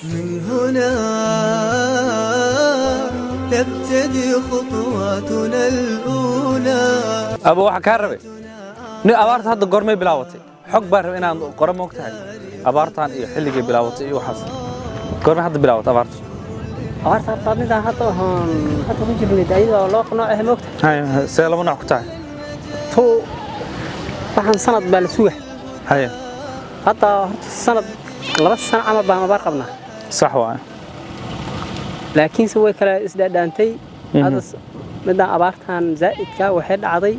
من هنا تبتدي خطواتنا الأولى. Aba, waxaa kaa rabay ni abaarta hadda goormay bilaabatay? Xog baan rabay inaan qoro, ma ogtahay? Abaartan iyo xilligay bilaabatay iyo waxaas, goormay hadda bilaabatay abaarta? Abaarta horta midaan hadda oon hadda ku jirnay ayadoo loo nooc ah, moogta. Hay, see laba nooc ku tahay? Tu waxaan sanad baa la suga. Hadda horta sanad, 2 sano camal baan abaar qabnaa. Sax waay. Laakiinse way kala isdhaadhaantay. Hadda midaan abaartan zaa'idka waxay dhacday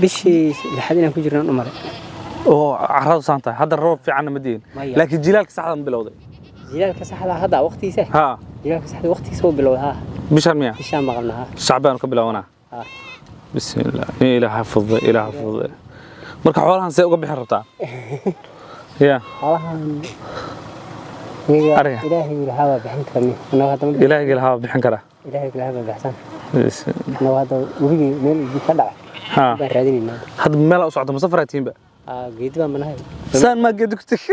bishii lixaad inaan ku jirnaan u malay. Oo carradu saan tahay, hadda roob fiicanna ma diin. Maya. Laakiin jilaalka saxda ma bilowday? Jilaalka saxda hadda waqtigiisa. Jilaalka saxda waqtigiisa wuu bilowday, haa. Bishan miya? Bishaan ma qabnaa, haa. Shacbaan ka bilaabanaa. Haa. Bismillah, Ilaaha fudude, Ilaaha fudude. Marka xoolahan see uga bixin rabtaa ya? Xoolahan iyaga Ariga. Ilaahay lahaa baa bixin kara mi annaga hadda ma bixin. Ilaahay lahaa bixin karaa. Ilaahay lahaa baa baxsan. Bismillah. Annaga hadda webigii meel biyo ka dhaca baan raadinaynaa. Hadda meel u socdo, ma safaraa tiinba? Aa, geedi baan manahay. Saan maa geedi ku tegi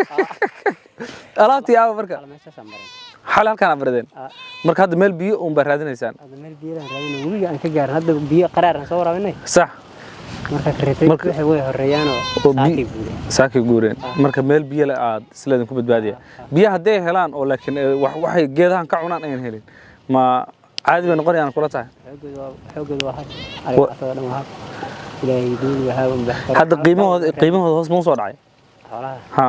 alaabtii aaba marka? Meeshaasaan marin. Xal halkaan aad baradeen? Aa. Marka hadda meel biyo uun baa raadinaysaan? Hadda meel biyadaan raadinay, webiga aan ka gaarin. Hadda biyo qaraar aan soo waraabinay. Marka kareetay waxay way horeeyaanoo oo saakay guureen. Saakay guureen. Marka meel biyo le aad isleedin ku badbaadiya. Biyo hadday helaan oo laakiin waxay geedahan ka cunaan ayan helin, ma caadi bay noqonayaan kula tahay? Xoogooda waa hay, ariga asagoo dhan waa hay. Ilaahay duuni wahaa un baax karo. Hadda qiimahooda hoos ma usoo dhacay? Xoolaha? Ha.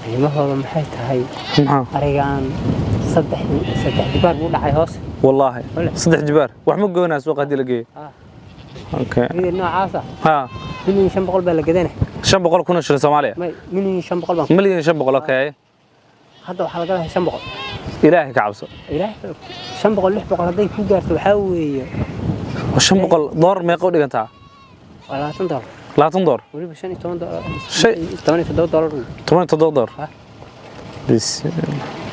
Qiimahooda maxay tahay? Maxaa? Arigaan saddex jibaar buu dhacay hoos. Wallaahi? Wale. Saddex jibaar wax ma goynaa suuqa haddii la geeyo? Ah. Okay. Midii noocaasa ha 1,500,000 baa la gadana. 500,000 oo shilin Soomaaliya? May, 1,500,000 baan. 1,500,000, okay. Hadda waxaa laga lahay 500. Ilaahay ka cabso. Ilaahay, 500, 600 hadday ku gaarto waxaa weeye. $500 meeqa u dhigantaa? Waa $20. $20? Weliba $15. $17 wey. $17? Ha. Bis.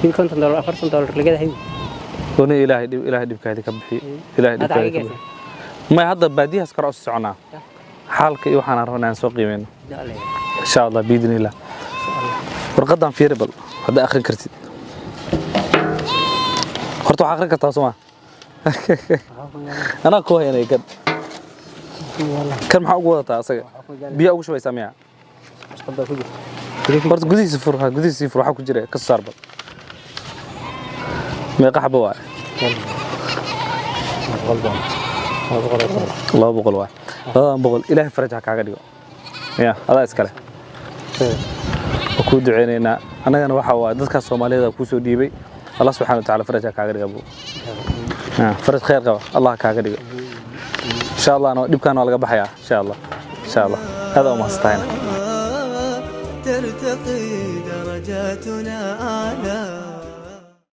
Mid $50, $40 lagada hay. Wani Ilaahay dhib, Ilaahay dhibkaadi ka bixiyo, Ilaahay Hadda dhibkaadi xagee ka bixiyo. May, hadda baadiyahaas kore u soconaa, xaalka iyo waxaan rabnaa inaan soo qiimeyno, insha Allah, biidni illah. Warqadan fiiri bal hadda akhrin kartid. Horta waxaa akhrin kartaa soo ma anaa ku hayanay. Kan maxaa ugu wadataa asaga? Biyaa ugu shubaysaa miya? Horta gudihiisa fur, ha, gudihiisa fur. Waxaa ku jira ka soo saar bal. Meeqa xabo waay? 200 waay. 200 Ilaahay faraj ha kaaga dhigo. Ya adaa iskale waa kuu duceynaynaa. Annagana waxa waaye dadkaas Soomaaliyeed kuu soo dhiibay. Allah subxaana wa tacaala faraj ha kaaga dhiga buu. Faraj khayr qaba Allah ha kaaga dhigo, insha Allah. Dhibkaan waa laga baxayaa, insha Allah, insha Allah. Aad u mahadsantahay. ترتقي درجاتنا أعلى.